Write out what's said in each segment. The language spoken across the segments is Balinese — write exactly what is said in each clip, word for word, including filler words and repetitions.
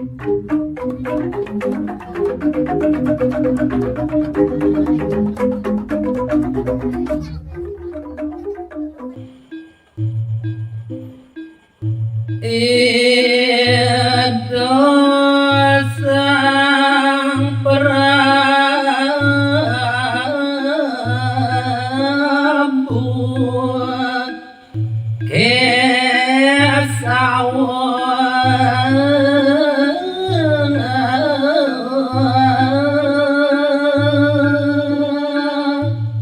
Ida Sang Prabu Kesawa.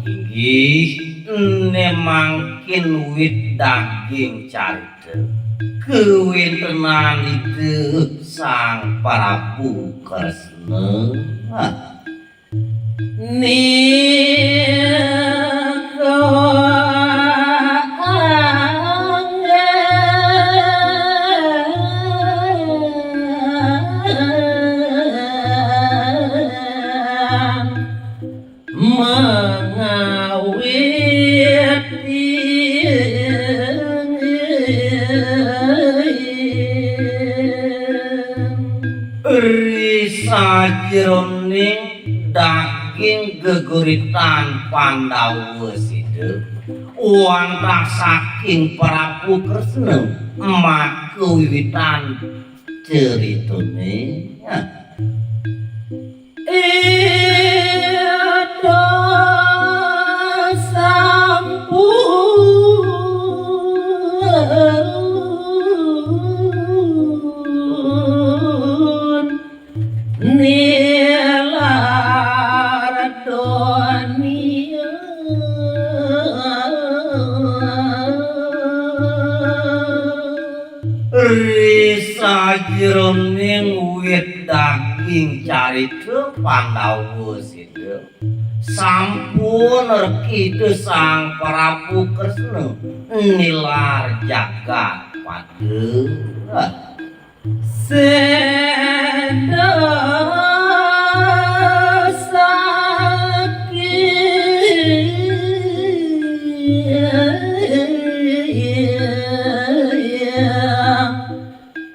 Inggih, ne mangkin wit daging carita kawéntenan Ida Sang Prabu Kresna. Nika anggen mengawiti ri sajeroning daging geguritan Pandawa sida wantah saking Prabu Kresna maka wiwitan caritane. Ida sampun nilar donya. Ri sajeroning wit daging carita Pandawa sida sampun rek Ida Sang Prabu Kresna nilar jagat pada. Seda saking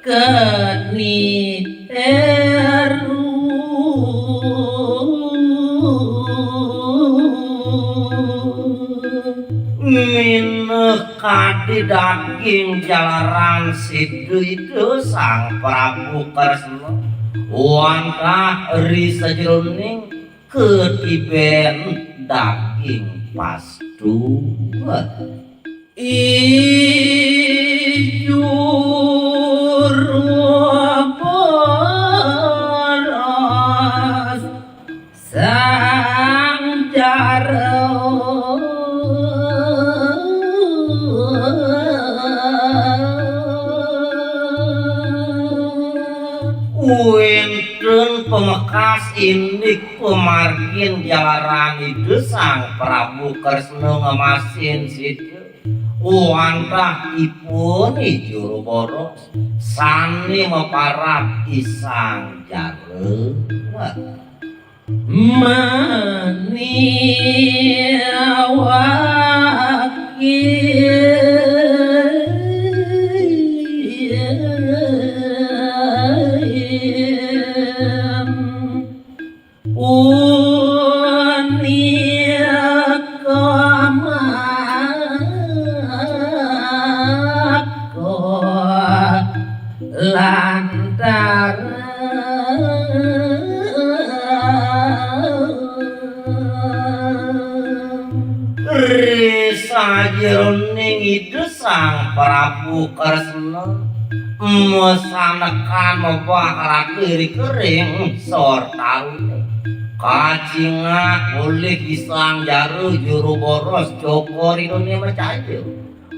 keni teru. Mineh kadi daging jalaran sida Ida Sang Prabu Kresna wantah ri sajeroning ketiben daging pastu. Ijuru boros Sang Jaro. Wénten pamekas indik pamargin jalaran Ida Sang Prabu Kresna ngemasin sida. Wantah ipun I Juru Boros sané maparab I Sang Jaro. Maniwaki punika maka lantaran ri sajeroning Ida Sang Prabu Kresna masanekan mebah raga ri kering sor tarune. Kacingak olih I Sang Jaro Juru Boros Cokor Idone macaya.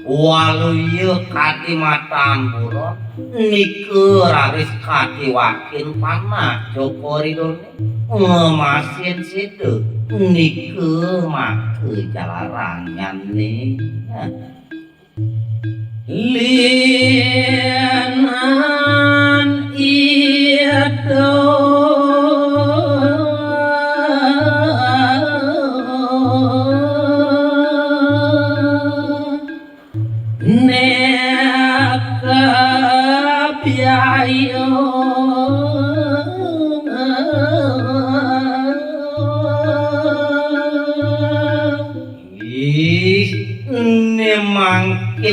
Waluya kadi matan buron, nika raris kadi wakin panah Cokor Idone. Ngemasin sida, nika maka jalarannyane. Linan ida neka biayo.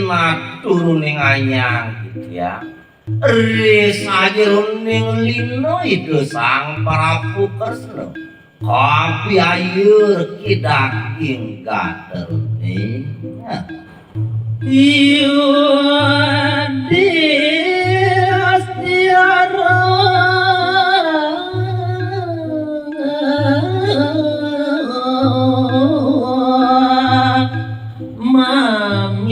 Naturuning anyang titiang ri sajeroning lina Ida Sang Prabu Kresna. Kapiayur ki daging gaterune. Yudistira mamiragi.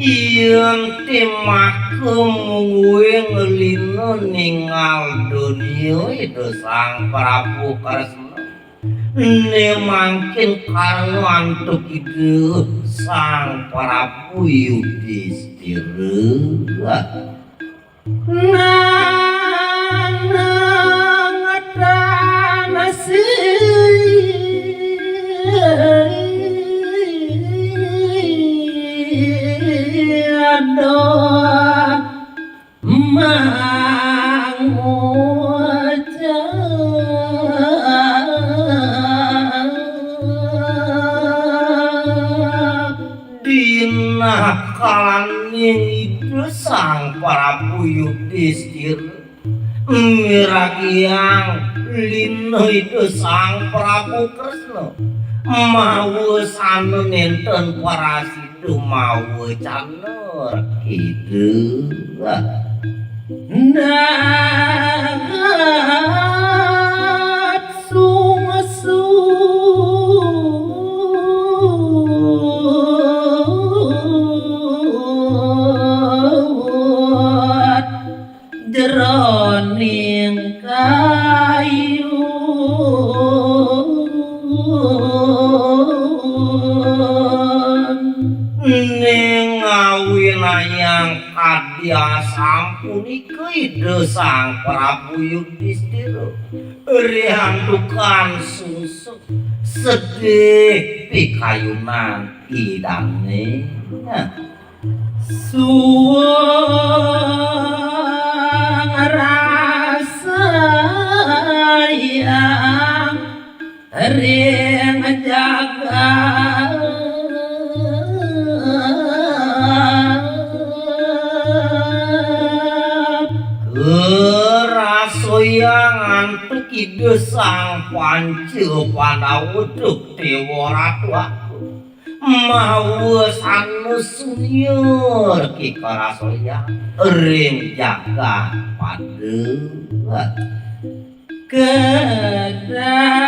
Yen timaka mungguing lina ningal donya Ida Sang Prabu Kresna, ne mangkin karna antuk Ida Sang Prabu Yudistira. Nanang tanasi adoh mangucap. Dina kalaning Ida Sang Prabu Yudistira miragiang lina Ida Sang Prabu Kresna, mawa sana nenten prasida mawacana Ida. Nagat sungsut jeroning kayu. Ning ngawinayang kadi asampunika Ida Sang Prabu Yudistira, riantukan sungsut sedih pikayunan Idane. Suwung rasayang ring jagat. Kerasoyang antuk Ida Sang Panca Pandawa, duk Dewa Ratu Agung, mawa sana sunyur kikarasoyang ring jagat pada. Kedawuhin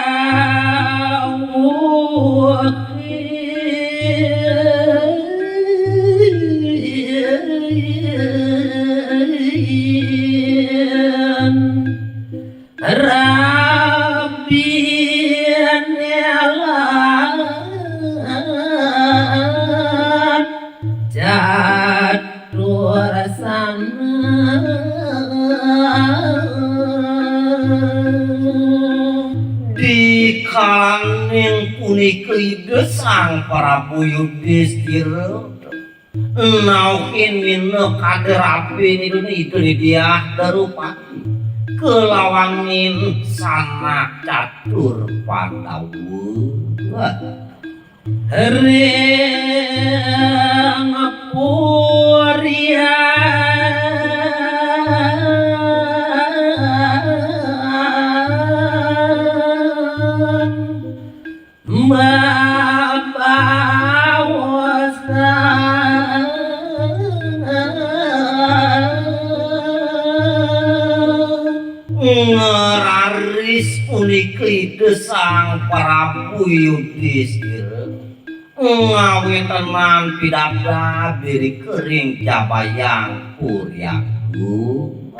Rabi nelan catur sana. Dikalaning punika Ida Sang Prabu Yudistira nauhin minakadi rabi Ida Diah Darupati kalawaning sanak catur Pandawa. Ring purian bebaosan. Ngraris punika Ida Sang Prabu Yudistira ngawetenang pidabdab irika ring Cabayang Puri Agung.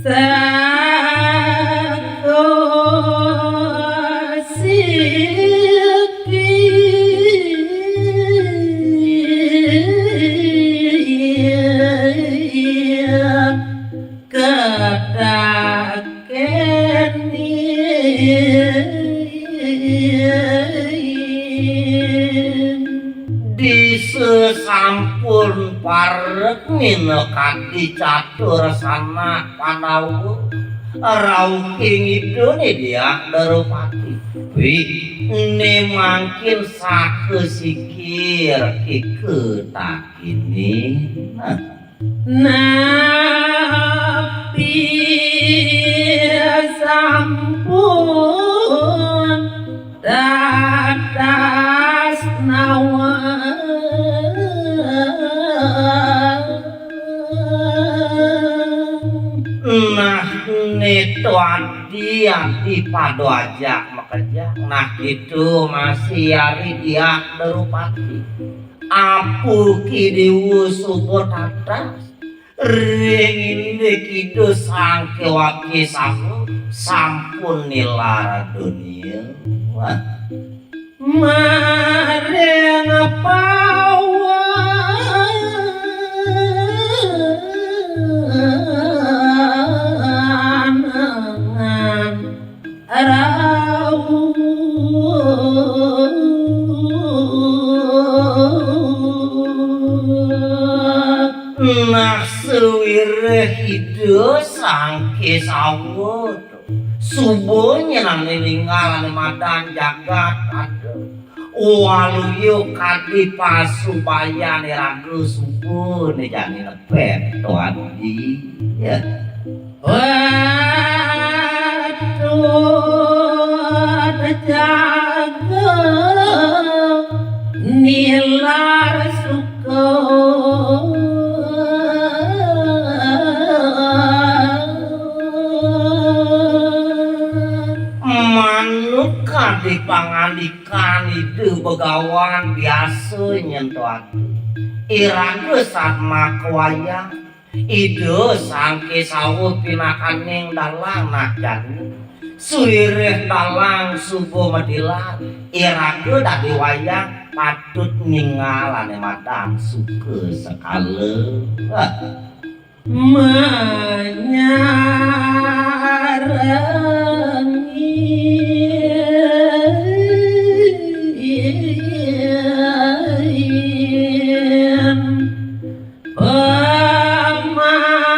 Sakosiki ketaken disasampun parek minakadi catur sanak Pandawa, Rauhing Ida né Diah Darupati. Wih, né mangkin saka sikir kika takiné. Nah. Napi sampun dadas nawang. Nah, né to adi, adi pada ajak makejang. Nah, kéto masih ari Diah Darupati. Apu Ki Déwa suba tatas. Ring indik Ida Sang Kéwang Késawa sampun nilar dunia. Wah. Maring pawanangan rauh. Nah, sawiréh Ida Sang Késawa suba nyenengan ninggal ané madan jagat ada. Waluya kadi pasubayan iraga suba né jani nepet to adi. Ya. Patut jaga nilar suka. Manut kadi pangandikan Ida Begawan biasa nyentuh ati. Iraga satma kawayang, Ida Sang Késawa pinakaning dalang nah jani. Sawiréh dalang suba matilar, iraga dadi wayang patut ninggal ané madan suka sekala. Wah. Manyarengi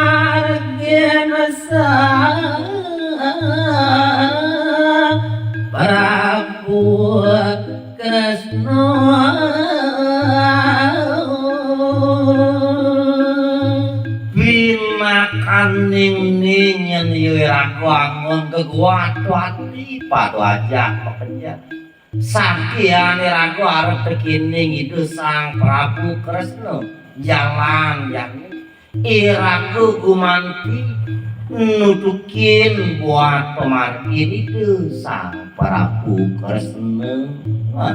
pamargin Sang Prabu Kresna. Pinakaning né nyén iraga anggon geguat ati pada ajak makejang. Sakian iraga arep tekining Ida Sang Prabu Kresna. Jalan jani. Iraga gumanti nutukin buat pamargin Ida Sang Prabu Kresna. Wah.